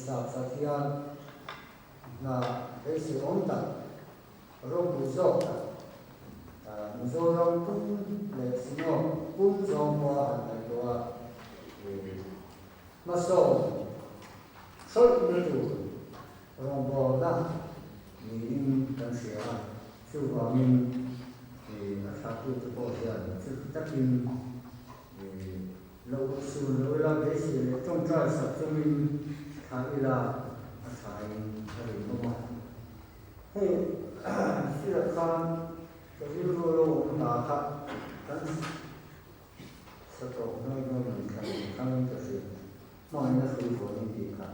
sat sat hian hna beisei awm tak, ropui zawk tak, Mizoram pum leh Synod pum zawng pawha han ngaihtuah a, hmasawn hrawlhna tur rawngbawlna niin kan hria a, chuvangin a thlahtute pawh hian chu takin Lo sun lo ila beisei leh tawngtai sak chungin thla ila a thain a rinawm a. Hei hriat khan ka rilru lo awm hna kha kan sa tawh hnuai hnuai min thlan thlangin ka hria. Hmangaihna hrui vawn in tih kha.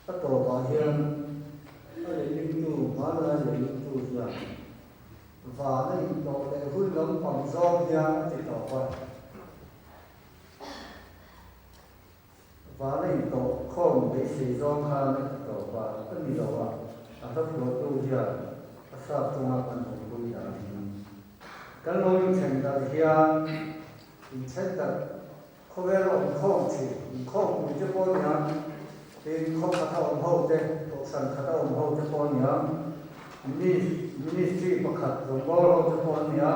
A tawpah hian a lehlingtu hmanlai lehlingtu hian Van a intawh leh hun lampang zawng hian a ti tawp a. Van a intawh khawm beisei zawng khan a ti tawp a, a ni lo a, a hla phuahtu hian a sap chunga kan awmpui danin kan lo inthen darh hian inthen darh Khawvel awm khawm thin, inkhawmpui te pawh nia, tin khaw khata awm ho te, kohhran khata awm ho te pawh nia, ministry pakhat rawngbâwl ho te pawh nia,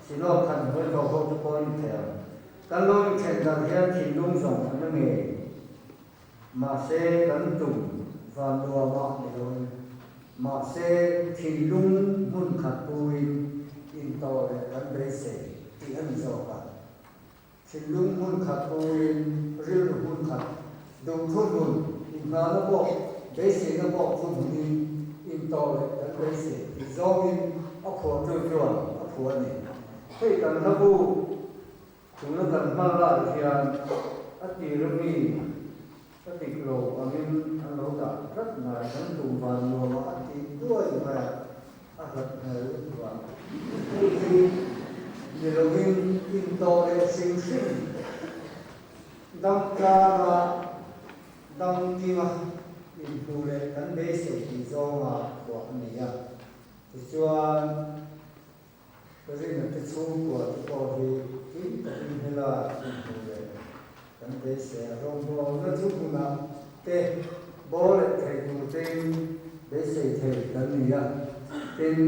Synod khat hnuai hlawh ho te pawh a ni thei ang. Kan lo inthen darh hian thinlung zawng a na ngei. Mahse kan tum van nuamah ni loin, mahse thinlung hmun khat puin intawh leh kan beisei tih a ni zawk a. Thinlung hmun khat puin rilru hmun khat, duhthu hmun, inhnahna pawh, beiseina pawh thu hmunin intawh leh kan beisei tih zawngin a phuahtu chuan a phuah a ni. Hei kan hlabu tuna kan hman lai hian a tir ami ka dik lo angin an lo dah tlat mai, kan tum van nuamah a tih duai mai a. A hlat hmel lutuk a, hei hi ni lovin intawh leh hrim hrim dam tlanga dam kima inhmuh leh kan beisei tih zawnga phuah a ni a. Tichuan, Rina te chhungkua te pawh hi kim takin hela inhmuh leh kan beisei a, rawngbawlna chu hmunah te bawl leh thei tur tein beisei thei kan ni a, tin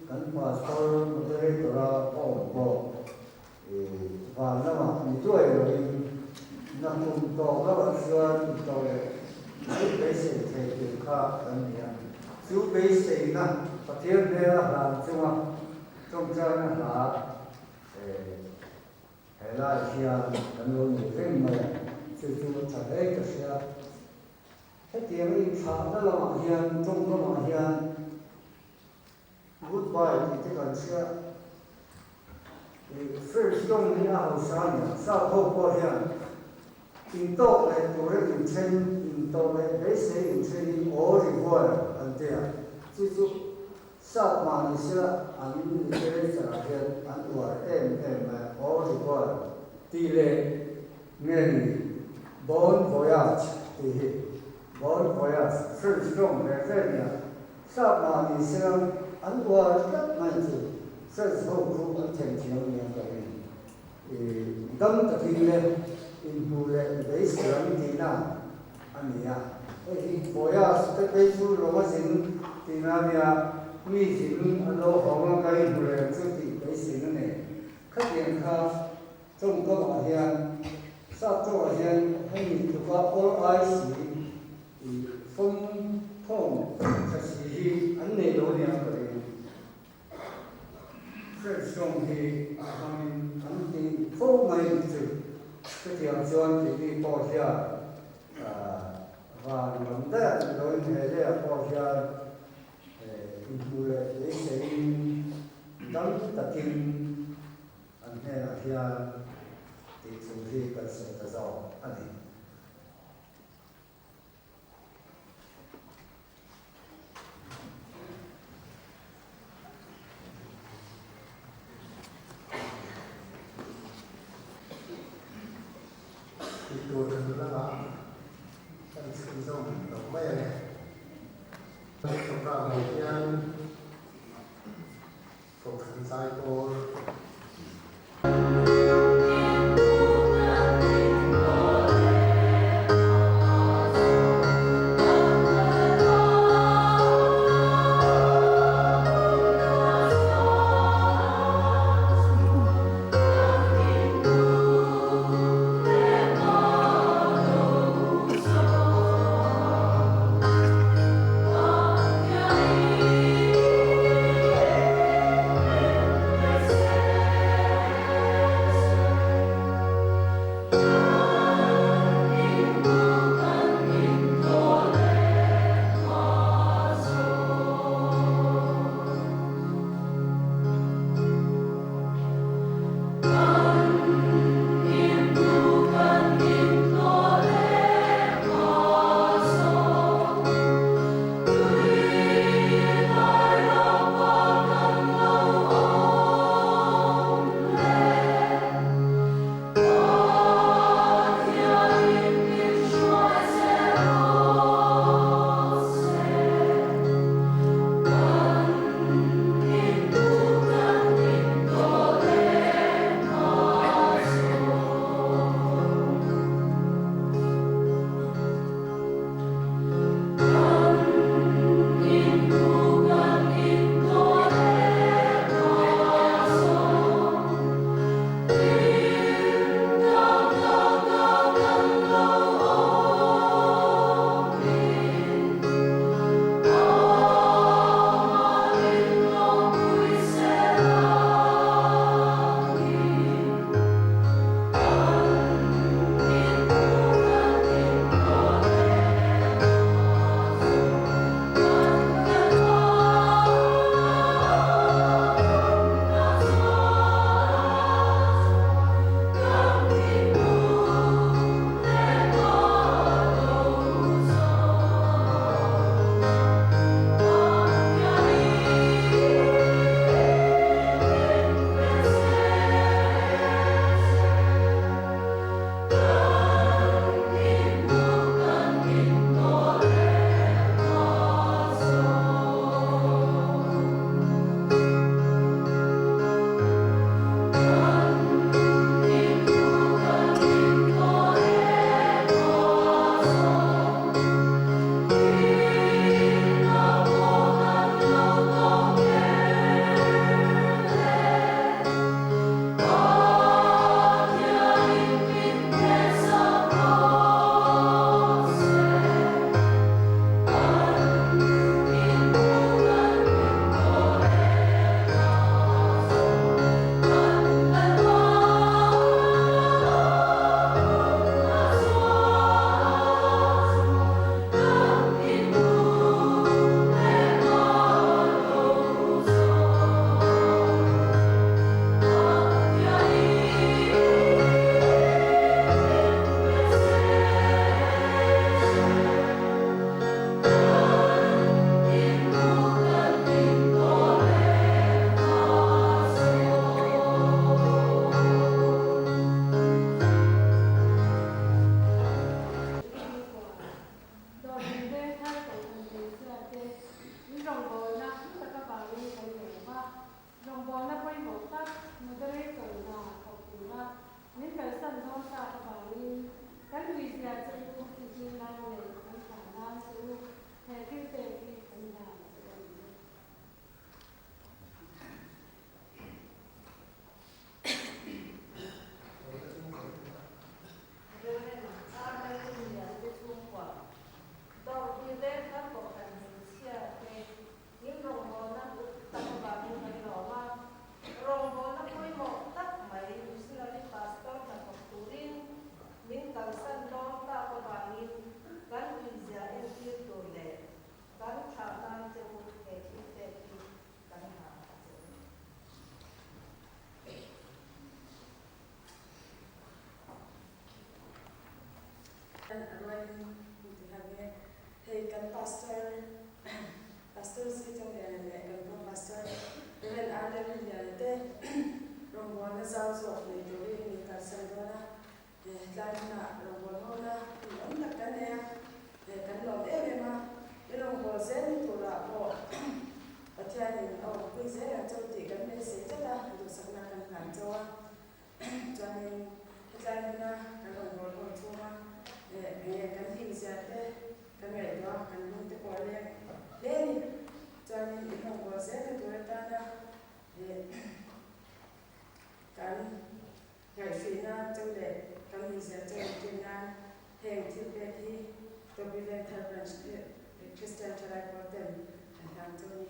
kan pastor moderator a awm pawh van lamah ni duai loin nakum tawk lamah chuan intawh leh mai beisei thei tur kha kan ni a, chu beiseina Pathian hmela hlan chunga tawngtaina hla He lai hian kan lo nei reng mai a, chu chu tha hle ka hria. Hetiang inthlahna lamah hian tawngkamah hian goodbye tih te kan hria. Ih French tawng hi a hausa a nia, Sap ho pawh hian intawk leh tura inthen, intawh leh beisei inthen hi au revoir an ti a, chu chu Sap mah ni sela an literature ah hian an uar em em mai a, Au revoir tih leh nge ni Bon voyage tih hi, Bon voyage French tawng ve ve nia, sap mah ni sela an uar tlat mai chu French ho khu an themthiam nia ka ring. I dam takin le inhmuh leh beisei tihna a ni a. Hei hi voyage te phei chu lawng a zin tihna a nia, mi zin an lo hawng a ka inhmu reng chu tih beiseina nei. Khatiang kha tawngkamah hian sap tawngah hian hemi tluka awl ai si i fawm thawm tha si hi an nei lo nia ka ring. French tawng hi a hmangin an ti fo mai ang chu. Chutiang chuan keini pawh hian van lam daih ni loin he leiah pawh hian inhmuh leh beiseiin dam takin an hnenah hian tih thu hi kan sawi ta zawk a ni. Tih tur kan lama kan chhunzawm lo mai a ni. Programme ah hian Kohhran zaipawl. kalsan dawn a, tlai hunah rawngbâwl hona hun awm tak kan nei a, kan lawm em em a, i rawngbâwl zel ni turah pawh Pathianin a awmpui zel ang chauh tih kan beisei tlat a, duhsakna kan hlan chauh a. Chuanin hetlai hmuna kan rawngbâwl ho chhunga enge kan hlimzia te kan ngaihtuah a, kan lung te pawh a leng hle a ni. Chuanin i rawngbâwl zelna tur atana kan ngaihhruihna chauh leh kan mizia chauh entir nan heng thil pek hi Toby Vengthar Branch Christian Thalai Pawl ten an hlan chauh a ni.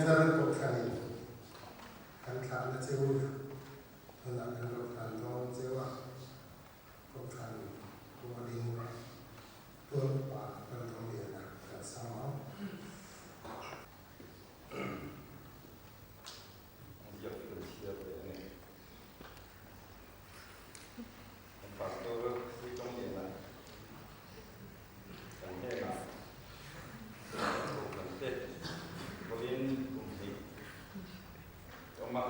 Thar Kohhranin kan thlahna che u tunah kan lo hlan dawn cheu a, Kohhran rualin tual upa kan lo lian a, kan sam ang. An ziak hi kan chhiar ve a ni. Kan pastor Sri Chawngliana kan hnenah kan kohhran te vawiin kum hnih a awm a.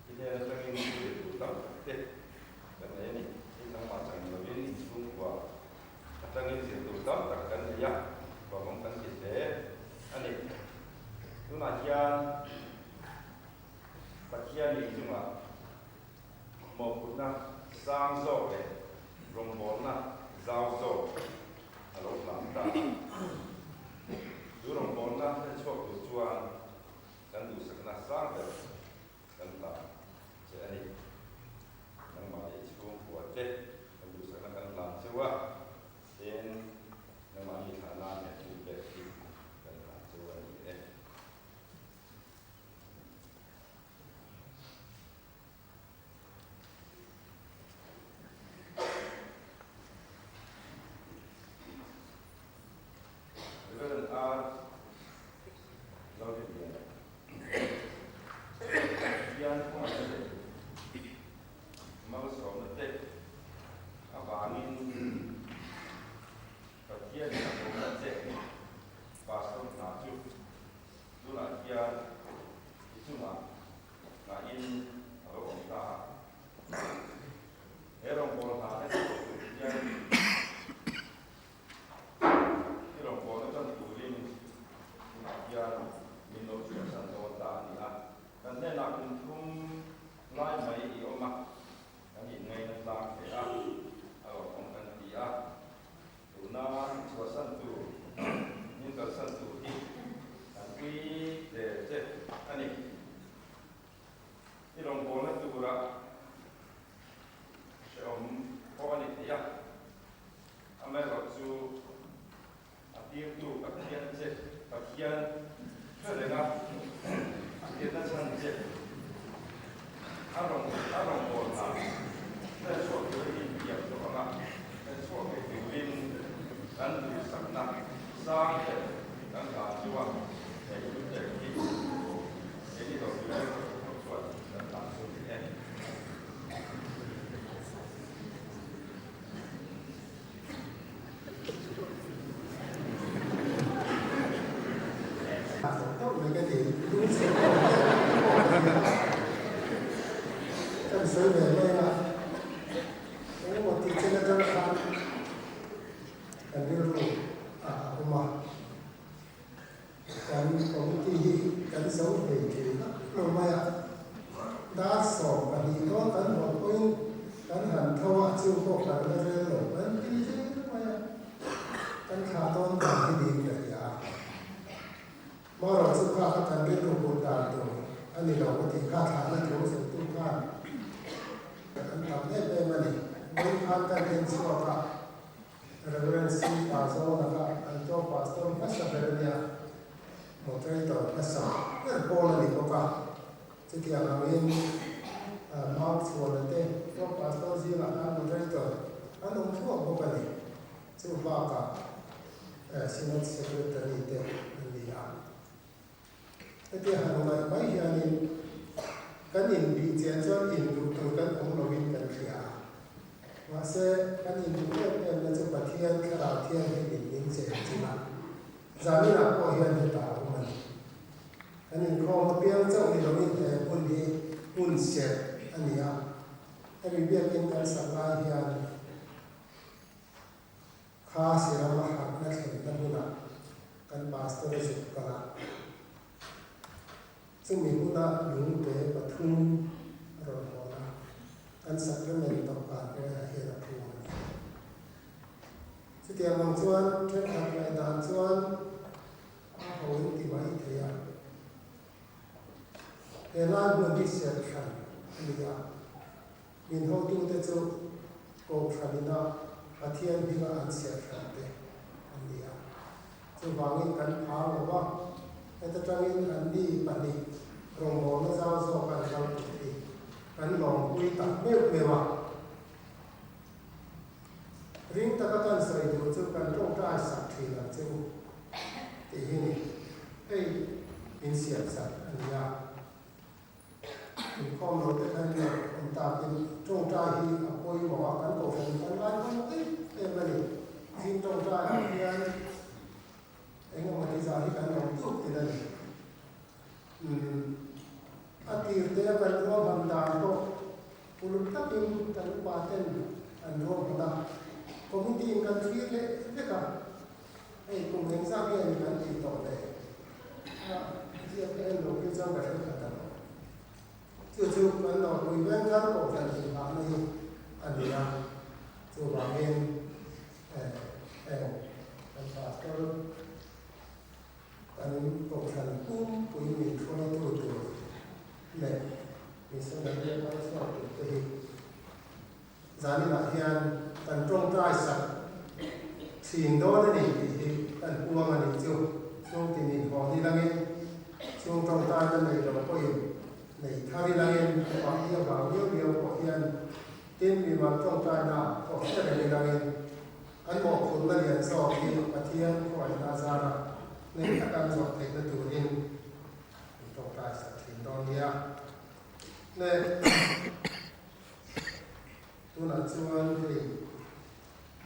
I hnen atangin thil tur tam tak te kan nei a ni. Thil dangmah chang ni lovin inchhungkua atangin zir tur tam tak kan nei a, vawng kan ti hle a ni. Tunah hian Pathianin chungah mawhphurhna sang zawk leh rawngbawlna zau zawk a lo hlam ta a. Chu rawngbawlna hlen chhuak tur chuan kan duhsakna sang ber kan hlam che a ni. Nangmah leh i chhungkua te kan duhsakna kan hlam cheu a, tin nangmahni thlahna leh thilpek hi kan hlam cheu a ni e. Reverend R. Lalrinliana Pathian khawngaihna leh malsawmna te avangin Pathianin a kawmna che Pastor hna chu Tunah hian i chungah ngahin a lo awm ta a. He rawngbâwl hna te chhuak tur hian i rawngbâwlna ṭan turin tunah hian min lo chhuahsan dawn ta a ni a. Kan hnenah kum thum lai mai i awm a, kan inngaina tlang hle a, a lo awm kan ti a. Tuna chhuahsan tur, min kalsan tur hi kan pui hle che a ni. I rawngbawlna tura hrehawm pawh a ni thei a, amaherawhchu a tirtu Pathian che, Pathian hre renga a tirna chhan che a rawn a rawngbawlna hre chhuak tura i inpiak tawh anga hre chhuak thei turin kan duhsakna sang leh kan hla chuan hei thu tek hi keini lo tui reng reng ho chuan kan hlan chu ni e. Kan sawi ve mai a, engemaw tih chen atang khan kan rilru a awm a, kan committee hi kan zo thei thin vak lo mai a, dar 12 dawn kan hawn pawhin kan han tho a, chu pawh kan la rel lo kan ti zel mai a, kan thlah dawn dan hi niin ka hria a. Marawh chu kha kha kan rilru hmuh dan tur a ni lo ka tih kha thlahna thu sawitu khan kan tam em em a ni. Vawiin khan kan en chhuak a, Reverend C. Pazawna kha an tlawm pastor hmasa ber a nia, moderator hmasa ber pawl a ni bawk a. Chutiang angin Mark Chhuana te tlawm pastor zingah khan moderator an awm thluak bawk a ni. Chu bakah Synod Secretary te an ni a. Hetia han ngaih mai hianin kan inbih chian chuan induh tur kan awm loin kan hria a. Mahse, kan induh em em na chu Pathian Thlarau Thianghlimin min chen chilh a, zaninah pawh hian hetah a awm a ni. Kan inkhawm apiang chauh ni loin he hmun hi hmun serh a ni a, hemi biakin kan sak lai hian kha sirama harhna thlenna hmunah kan pastor a zuk kal a, chumi huna lungte pathum a rawn hawn a, kan sacrament dawhkan hnuaiah hian a phum a ni. Chutiang ang chuan thenkhat ngaihdan chuan a ho in ti mai thei a, he lai hmun hi serh hran a ni a, Min hotute chu Kohhran ina Pathian hminga an serh hran te an ni a. Chuvangin kan phal lo va, heta tangin anni pahnih rawngbawlna zau zawk an kal tur hi kan lawmpui tak meuh meuh a. Ring taka kan sawi duh chu kan tawngtai sak thin ang che u tih hi ni. Hei insiamsak a ni a. Inkhawm lo te khan nia awm takin tawngtai hi a pawimawh a, kan kohhran kan ngai pawimawh em em a ni. Zing tawngtai ah hian eng emaw ti zah hi kan awm tuk tin a ni. Umm a tir te a kan ruahman dan pawh uluk takin kan upa ten an ruahman a, committee in kan thlir leh vek a, hei kum engzah nge ni kan tih tawh le? A ziak ka en lo phei chuan ka hre khat a lo. Chu chu kan Lawrpui Vengthar Kohhran inhahna hi a ni a, chuvangin heng kan pastor kan Kohhran pumpui min hruaitu tur leh missionary a kal chhuak tur te hi Zaninah hian kan tawngtai sak thin dawn a ni tih hi kan puang a nih chu. Chung tin inhawn i langin, chung tawngtaina nei lo pawhin nei thar i langin, mahni avang liau liau pawh hian tin mimal tawngtaina pawh hre reng i langin, kan mawhphurhna lian zawk hi Pathian khawngaihna azara nei taka an zawh theihna turin kan tawngtai sak thin dawn nia. Le. Tunah chuan hei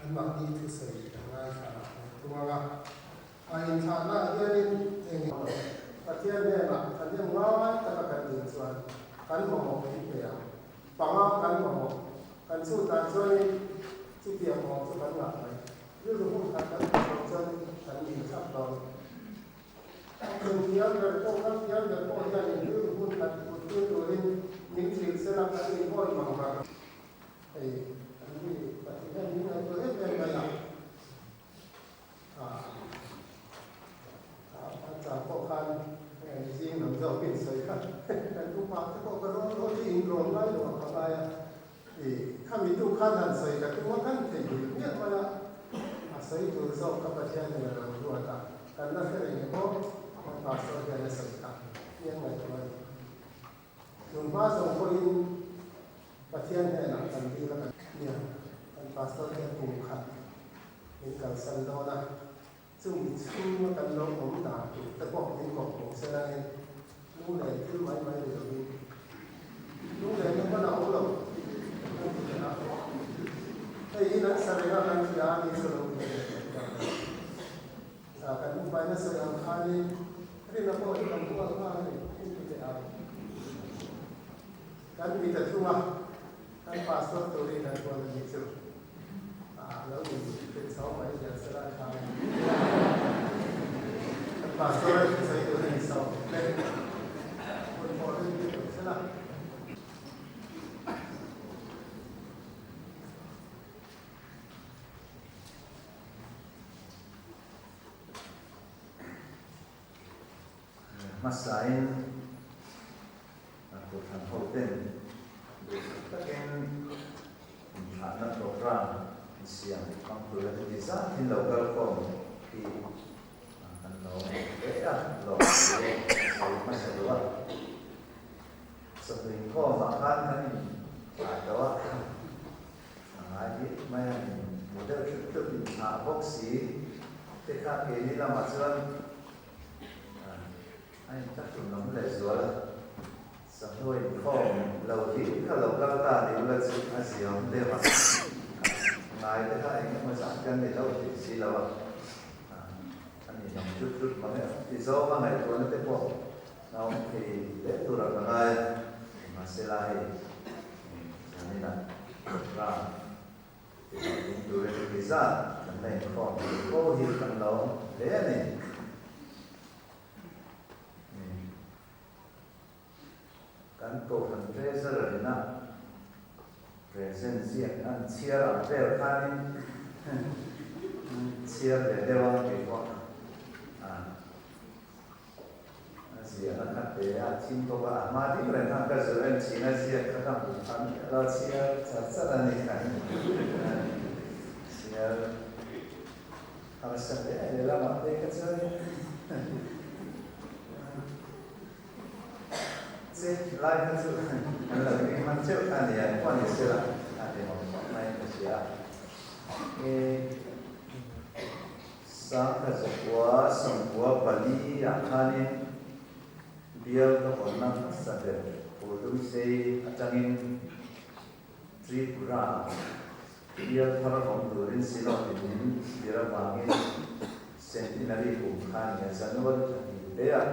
anmahni thusawi kan ngaithla a ni thung ang a, a inthlahnaah hianin eng emaw Pathian hnenah thahnem ngai taka kan dil chuan kan mamawh min pe ang, panga kan mamawh kan chutah chuanin chutiang awm chu kan ngah mai, rilru hun khat kan hmuh chuan kan dil thlap dawn. Thuthiam ber pawh kan thiam ber pawh hianin rilru hun khat put tir turin min hrilh se la kan inhawi mang rak a. Hei an mi pahnih hian min ngaihtuah em em mai a, ah a chang pawh khan heng zing lam zawkin sawi kha kan upa te pawh ka rawn rawn hi inrawn ngai lo ang ka ngai a. I khami tu khan han sawi ka tum a kan theihnghilh miah mai a, a sawi tur zawk ka Pathian in a lo ruat a, kan la hre reng emaw kan pastor hian a sawi kha mi an ngaihtuah a ni. Tun hma zawng pawhin Pathian hnenah kan dil a kan nia, kan pastor hian kum khat min kalsan dawn a, chumi chhunga kan lo awm dan tur te pawh min kawp hmuh se langin lunglen thil mai mai ni lovin lunglen na hman a awm lo kan ti leh a, hei hi nan sa reng a kan hria a ni chu lo ti leh kan ti ang a, kan upaina sawi ang khanin rina pawh hi kan hual nghal a ni kan ti leh ang. Kan mit a thung a, kan pastor turin an hual a ni chu. A lo in hrilh chho mai hian se la tha a ni. Kan pastor a thusawi tur a insaw hle. Hun pawh rin tir lo se la. Hmasain Kohhran hoten duhsak takin inthlahna programme an siam hmang tura heti zat in lo kal khawm hi kan lo hle a, lawm thu kan sawi hmasa duh a. Chawhnu inkhawmah khan kan inthlai tawh a, a ngai bik mai a, hmu deuh thlup thlup inthlah bawk si te kha keini lamah chuan. A inthlahrun awm lehzual a, chawhnu inkhawm lo hlim kha lo kal ta ni ula chu a ziaawm deuh a, ngai te kha eng emaw zat kan ni lo tih si lo a, a ni hnam tlut tlut mang e ti zawnga ngaihtuahna te pawh a awm thei hle tura ka ngai a, mahsela hei zaninah program Tihhlawhtling turin heti zat kan la inkhawm thei fo hi kan lo hle a ni. Kan Kohhran Treasurer ina present ziak an chhiar ang vel khanin chhiar ve deuh a keipawh a. A ziahna kha te a thim bawk a, a hma ding reng khan ka zir en thin a, ziak kha ka hmuh khan a lo chhiar char char a ni khan chhiar harsa hle a ni lamah phei kha chuan che lai kha chu an lo ring hman teuh kha a ni a, pawh ni sela a ni mawm khawp mai ka hria a. Sangha zakua sawmkua pali ah khanin bial ka hawnna hmasa ber Phurdumsei atangin Tripura ah bial thar awm turin Synod in min tir avangin Centenary kum khan hian January thla hnih te ah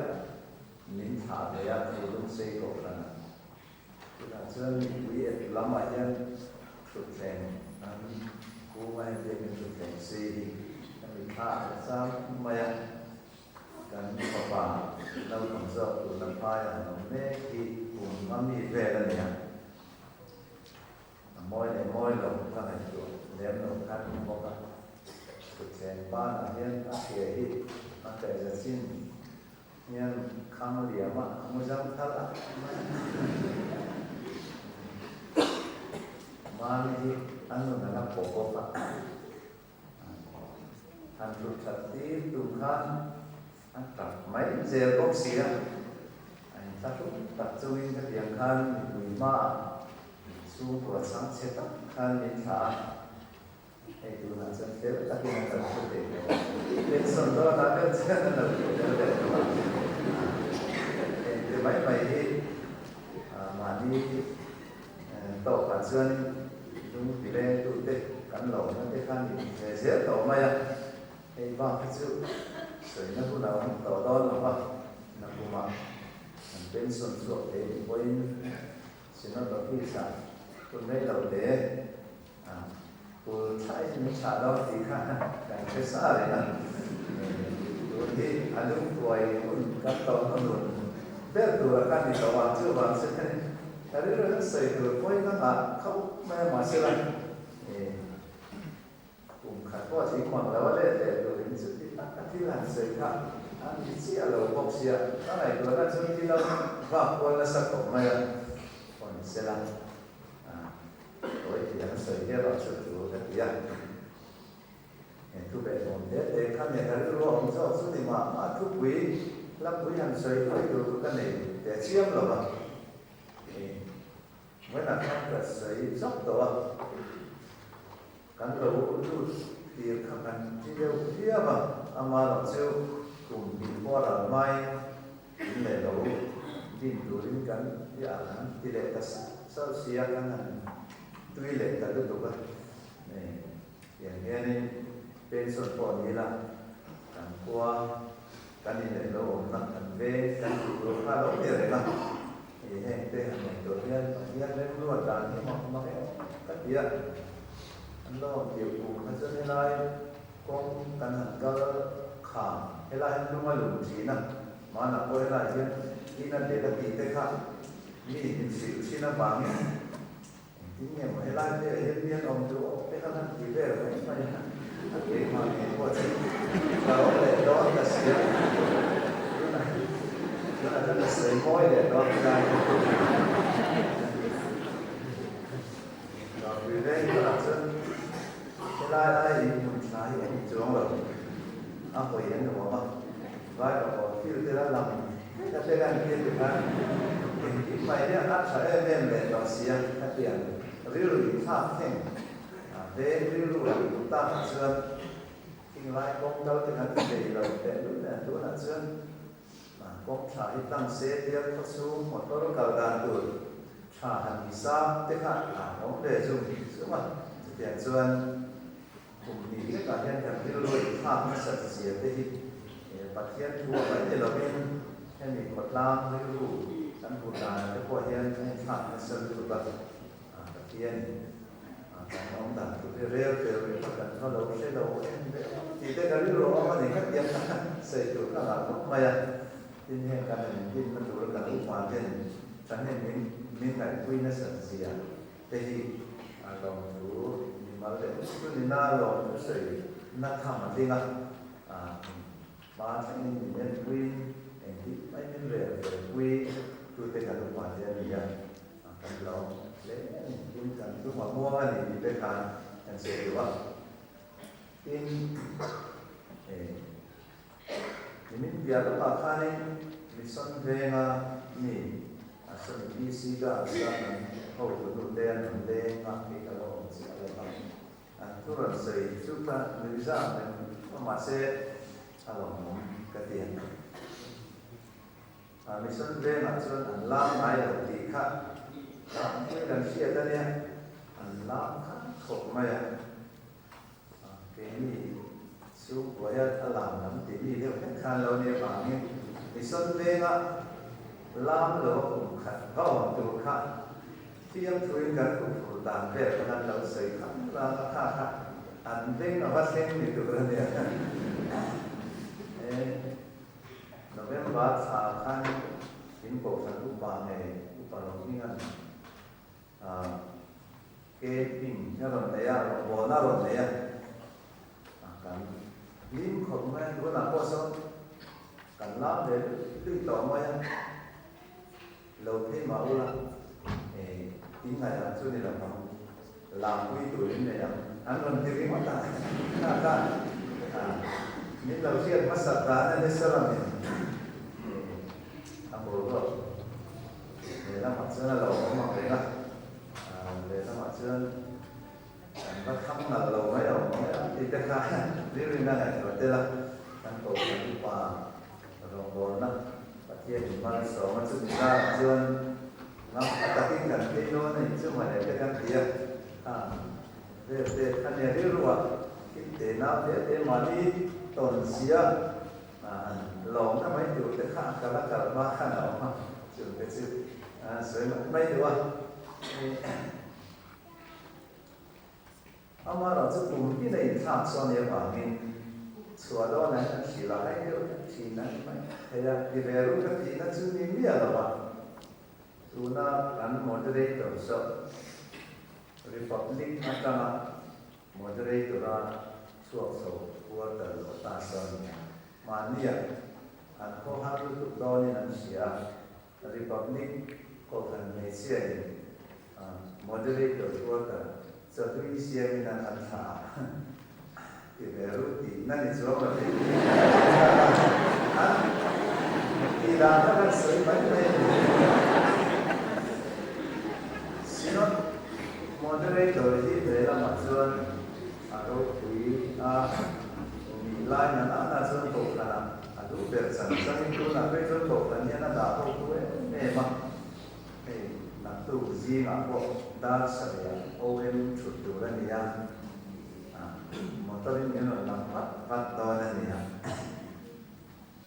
min thlah ve a Phurdumsei kohhran ah. Tunah chuan mipui et lamah hian thutthleng an kung a, hetiang in thutthleng sei hi ka mitthla a hre chang mai a, kan fapa naupang zawk tuna phaia han awm mek hi kum a mi vel a ni a, a mawi leh mawi lo ka ngaihtuah lem lo khan awm bawk a, thutthleng panah hian a ke hi a kaihza chin Hian khang liam a, a mu zang thal a. Mami hi a nun a la pawh bawk a. Han tlut that tir tum khan a tap mai zel bawk si a. A inthlahrung tak chungin khatiang khan mipui hmaah chhungkua chhang chhe tak khan min thlah a. Hei tunah chuan fel takin an lo thu thei tawh a, pension dawnah deuh chuan an lo thu fel leh tawh a. Engti mai mai hi mahni tawkah chuan lung ti lengtute kan lo na te kha ni ve zel tawh mai a, hei bak hi chu sawina hun a awm tawh dawn lo va, nakumah kan pension chhuak thei ni pawhin Synod Office-ah hun rei lo te A kul thlaiin min thlah dawn tih kha kan hre sa reng a, tun hi a lungkuai hun kan tawh hnu nun ber tura ka ni tawh a, chuvang chu khanin ka rilru hian sawi tur pawi ka nghah khauh mai a, mahsela kum khat pawh thing mang lo a let leh turin chuti tak a thil han sawi kha a ni chiah lo bawk sia, ka ngaihtuahna chu thil a vak kual nasa khawp mai a, aw ni sela. Tawi tih an sawi hial ah chu tul ka ti a. He thu beh hlawm te te kha nia ka rilru a awm zawk chu ni mah mah thupui hlapui han sawi luai tur chu ka nei teh chiam lo va. Vawiinah khan ka sawi zawk tawh a, kan lo lut tir kha kan ti deuh viau a, ama erawh chu kum hnih pawh a ral hmain In leh lo din turin kan ti a, kan ti leh ta sauh sauh si a, kan han tui leh ta lutuk a. Tiang hianin pension pawh ni ila, kan khua, kan in leh lo awmna, kan veng, kan tih tur kha a lo ni reng a. Hei heng te han ngaihtuah hian Pathian remruat dan hi mak mak em ka ti a. An lo awm tirh kum kha chuan helai Kawng kan han kal kha helai hian lung a lum thin a, hmanah pawh helai hian in a let a tih te kha mi min hrilh thin avangin engtin nge maw helai te ah hian mi an awm duh awk te kha kan ti vel mai mai a, a keimah ngei pawh chu ka awm leh dawn ta si a, tunah tunah chuan ka sawi mawi leh dawn helai hi. Dawrpui veng bulah chuan helai ai in hmun tha hi a ni chuang lo, a hawi an nuam a, vai pakawt field te la lang vek a te kan tir ti khan engkim mai hian a tha em em leh tawh si a, khatiang rilru inthlak thleng veng rilru a duh takah chuan khinglai kawng kal te kan ti thei lo tehlul nen tunah chuan. Kawng tha hi tlang se tia khawchhung motor kal dan tur tha han hisap te kha a awm ve zung zung a. Chutiang chuan kum hnih lekah hian kan rilru inthlak nasat zia te hi Pathian thu a mai ni lovin hemi khawtlang rilru kan hmu danah te pawh hian a inthlak nasa lutuk a. Pathianin kan awm dan tur hi rel fel rih kha kan hma lo hre lo em ve awm tih te ka rilru a awm a ni kha tiang kha sawi tur ka ngah khawp mai a. Tin heng kan han inbinna tura kan upa ten thahnem min min ngaihpui nasat zia te hi a lawmthu mimal leh chu nina lawmthu sawi na tham a tling a, hma thlengin min enpuiin engtik mai min rel felpui tute kan upa te a ni a. Kan lawm hle a ni. Tin, kan lung a muang a ni tih te khan kan sawi duh a. Tin, nimin piah lawkah khanin Mission Venga mi Sawmi PC Girls a kan hotu nu te an rawn leng a, kei ka lo awm chiah lo va. An thu rawn sawi chu ka nuihzam reng a, mahse a lawmawm ka ti a. Mission vengah chuan an lam ngai lo tih kha tlangpui kan hriat a nia, an lam kha khawp mai a. Keini chhungkua hian a lam lam tih mi deuh hlek khan lo nia vangin Mission venga lam lo a kum khat va awm tur kha fiamthuin kan huphurh dan vel khan an lo sawi kham lang a, kha kha an veng a va thleng ni tur a nia. November thla khan in kohhran upa ngei upa lo hming an camping a rawn nei a, rawngbawlna a rawn nei a, kan hlim khawp mai a, tunah pawh sawn kan lam ve luih tawh mai a, lo phei mah ula in ngaih ang chu ni lo ang, lampui turin nei ang an rawn ti ringawt a, kha kha min lo hriat hmasak dan a ni Saramin a boruak lehlamah chuan a lo awm ang reng a, lehlamah chuan kan va thlang nalh lo mai awm ang em tih te kha rilrin a ngaihtuah tel a, kan kohhran upa rawngbawlna Pathianin malsawm a chumi zarah chuan ngam a takin kan phei dawn a ni chu mawle te kan ti a, kha vel te kha nia rilruah thil te nau te te mahni tawn sia han lawmna mai tur te kha a kal a kal hma khan a awm a, chung te chu sawi mai mai duh a. Amaherawhchu kum tin a inthlak sawn nia vangin chhuah dawnah hian an hrilh a, hei deuh hlek thin a ni mai thei a, ti ve ru ka tihna chu ni miah lo va, tuna kan moderator zawk Republic atanga moderator-a chhuak chho quarter lawh ta sawn mahnia an khaw har lutuk dawnin an hria a, Republic Kohhran hmeichhiain Moderator quarter Chahlui siamin an han thlah a, ti ve ru tih na ni chuang lo hi an tih dan kha kan sawi mai mai a ni. Synod Moderator hi lehlamah chuan a ropui a nih lai na nana chuan kohhranah a duh ber chan changin tunah phei chuan kohhran hian a dah ho tu em em a. Hei naktuk zingah pawh dar sarih ah OM thut tur a ni a, motor in min rawn lam vat vat dawn a ni a.